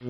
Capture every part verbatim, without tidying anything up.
Si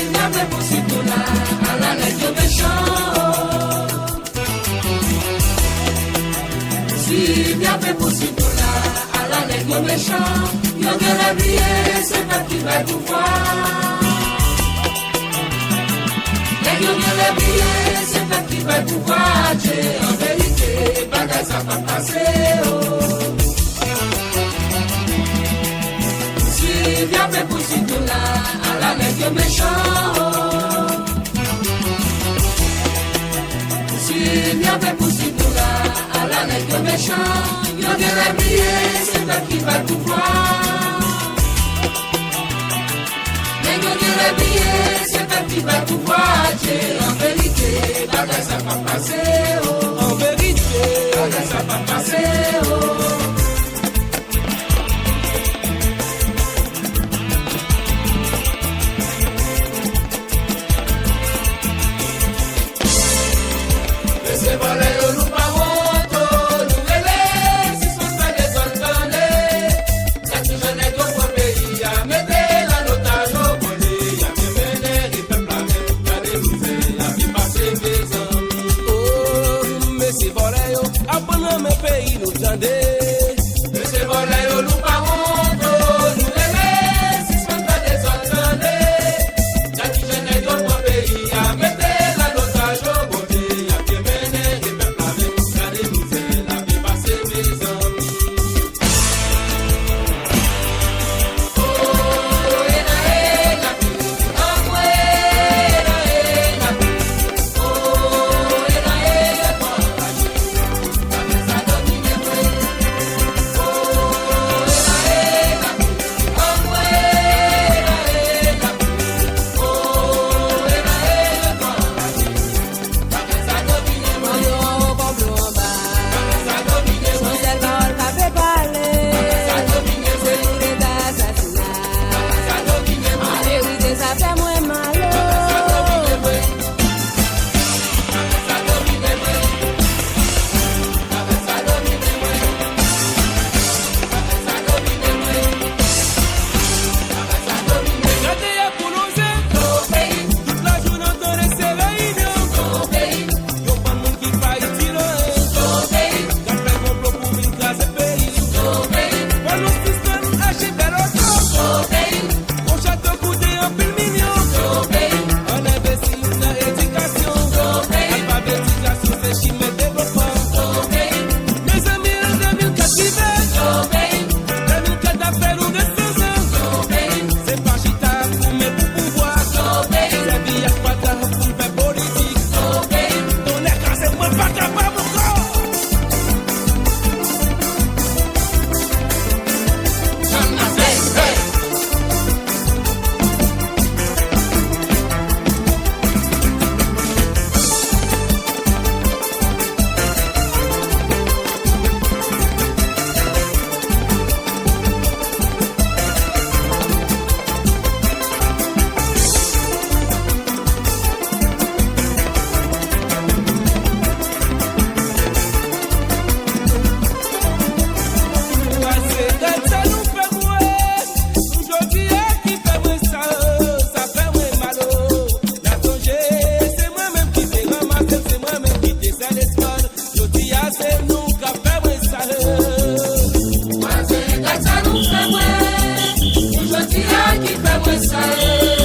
n ap fè pou Sidona, ala nèg yo mechan. Si n ap fè pou Sidona, ala nèg yo mechan. Yo genlè bliye se pèp ki bay pouvwa. Nèg yo genlè bliye se pèp ki bay pouvwa a Dye. An verite, bagay sa p ap pase, o. Si n ap fè pou Sidona, ala nèg yo mechan, o. Si n ap fè pou Sidona, ala nèg yo mechan. Yo genlè bliye se pèp ki bay pouvwa. Nèg yo genlè bliye se pèp ki bay pouvwa a Dye. An verite, bagay sa p ap pase, o. An verite, bagay sa p ap pase, o. Mesye vòlè yo, nou pa wont, o, nou rele, sispann fè dezòd, tande. Sa ti jèn nèg yo pran peyi a, mete l an otaj, o, Bondye, y ap mennen pèp la, men gade mizè, y ap pase, mezanmi. O, mesye vòlè yo, aprann renmen peyi nou, tande. Mesye vòlè yo, nou pa wont, o, nou rele, sispann fè dezòd, tande. Sa ti jèn nèg yo pran peyi a, mete l an otaj, o, Bondye, y ap mennen pèp la, men gade mizè, y ap pase, mezanmi. Anyo anwo, kòblo anba. Se yon sèl pawòl k ap fè pale. Se koudeta, asasina. An verite, sa fè mwen mal, o. Gade y ap bouloze. Tout lajounen w tande se reyinyon. Yon bann moun ki pa itil anyen. K ap fè konplo pou vin kraze peyi. Fò nou sispann aji bèl oto. Yon chato koute anpil milyon. Ann envesti nan edikasyon. Alfabetizasyon se chimen devlopman. Mezanmi, an de mil kat rive. De mil kat ap fè nou de san zan. Se pa chita goumen pou pouvwa. Sèvi ak pata pou n fè politik. Tonnè kraze m, mwen pa kapab ankò. Pase gad sa nou fè m wè. Pou jodi a ki fè mwen sa, sa fè mwen mal, o. N a sonje, se mwen menm ki te ranmase l, se mwen menm ki te sèl espwa l. Jodi a, se nou k ap fè mwen sa, e. Pase gad sa nou fè mwen. Pou jodi a ki fè mwen sa, e.